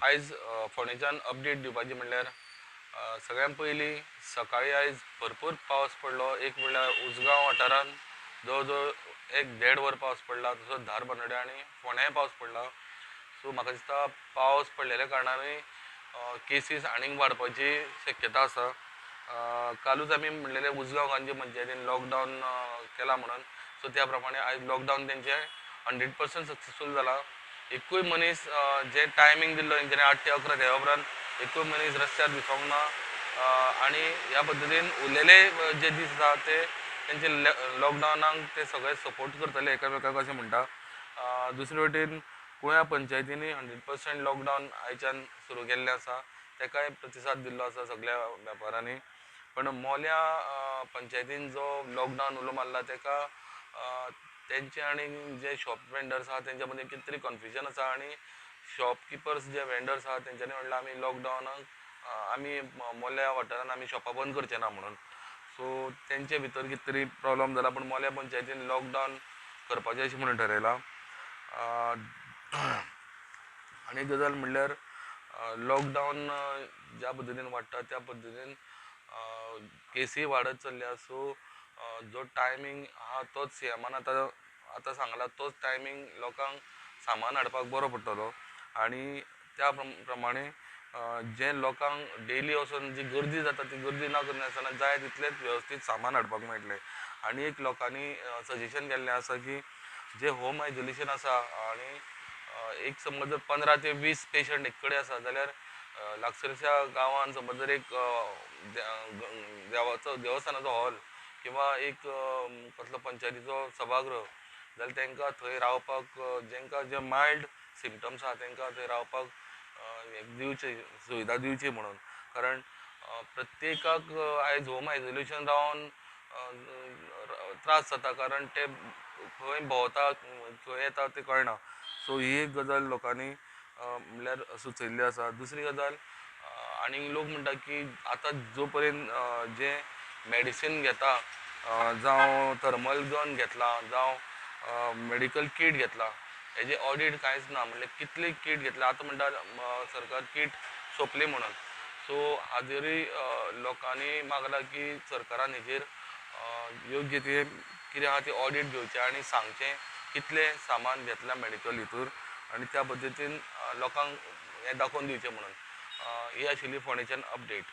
आयज फोंडेच्यान अपडेट दिवपाची म्हणल्यार सगळ्यान पयलीं सकाळीं आयज भरपूर पावस पडलो. एक म्हणल्यार उजगांव वाठारांत जवळ जवळ एक देड वर पावस पडला, तसोच धारबांदोड्या आनी फोंड्याय पावस पडला. सो म्हाका दिसता पावस पडलेल्या कारणानूय केसीस आनीक वाडपाची शक्यता आसा. कालूच आमी म्हणलेले उजगांव गांजी पंचायतीन लॉकडावन केला म्हणून, सो त्या प्रमाणे आयज लॉकडावन तेंचें 100% सक्सेसफूल जाला. एकूय मनीस जे टायमींग दिल्लो तेंच्यांनी 8 ते 11 त्या उपरांत एकूय मनीस रस्त्यार दिसोंक ना. आनी ह्या पद्दतीन उरलेले जे दीस आसा ते तेंचे लॉकडावनाक ते सगळे सपोर्ट करतले एकामेकाक अशें म्हणटा. दुसरे वटेन कुळ्या पंचायतींनी 100% लॉकडावन आयच्यान सुरू केल्लें आसा, तेकाय प्रतिसाद दिल्लो आसा सगळ्या वेपारांनी. पण मोल्या पंचायतीन जो लॉकडावन उलो मारला तेका तेंचे आनी जे शॉप वेंडर्स आहा तेंच्या मदीं कितें तरी कन्फ्युजन आसा आनी शॉपकिपर्स जे वेंडर्स आहा तेंच्यांनी म्हणल्यार आमी लॉकडावनाक आमी मोल्या वाठारान आमी शॉपां बंद करचे ना म्हणून. सो तेंचे भितर कितें तरी प्रोब्लम जाला, पूण मोल्या पंचायतीन लॉकडावन करपाचें अशें म्हणून ठरयलां. आनी एक गजाल म्हणल्यार लॉकडावन ज्या पद्दतीन वाडटा त्या पद्दतीन केसी वाडत चल्ल्या. सो जो टायमींग आहा तोच सीएमान आतां आतां सांगला तोच टायमींग लोकांक सामान हाडपाक बरो पडटलो. आनी त्या प्रमाणे जे लोकांक डेली वचोन जी गर्दी जाता ती गर्दी ना करनासतना जाय तितलेंच वेवस्थीत सामान हाडपाक मेळटलें. आनी एक लोकांनी सजेशन केल्लें आसा की जे होम आयसोलेशन आसा आनी एक समज जर 15 ते 20 पेशंट एक कडेन आसा जाल्यार लागसरच्या गांवान समज जर एक देवाचो देवस्थानाचो हॉल किंवा एक कसलो पंचायतीचो सभागृह जाल्यार तांकां थंय रावपाक, जांकां जे मायल्ड सिमटम्स आहा तांकां थंय रावपाक दिवची सुविधा दिवची म्हणून. कारण प्रत्येकाक आयज होम आयसोलेशन रावन त्रास जाता, कारण ते खंय भोंवता खंय येता तें कळना. सो ही एक गजाल लोकांनी म्हणल्यार सुचयल्ली आसा. दुसरी गजाल आनी लोक म्हणटा की आतां जो पर्यंत जे मेडिसीन घेता जावं थर्मल गन घेतला जावं मेडिकल कीट घेतला हेजे ऑडिट कांयच ना. म्हणल्यार कितली कीट घेतला आतां म्हणटा सरकार कीट सोंपली म्हणून. सो हाजेरूय लोकांनी मागला की सरकारान हेजेर योग्य ते कितें आहा ती ऑडिट घेवचें आनी सांगचें कितलें सामान घेतलां मेडिकल हितूर आनी त्या पद्दतीन लोकांक हें दाखोवन दिवचें म्हणून. ही आशिल्ली फोंडेच्यान अपडेट.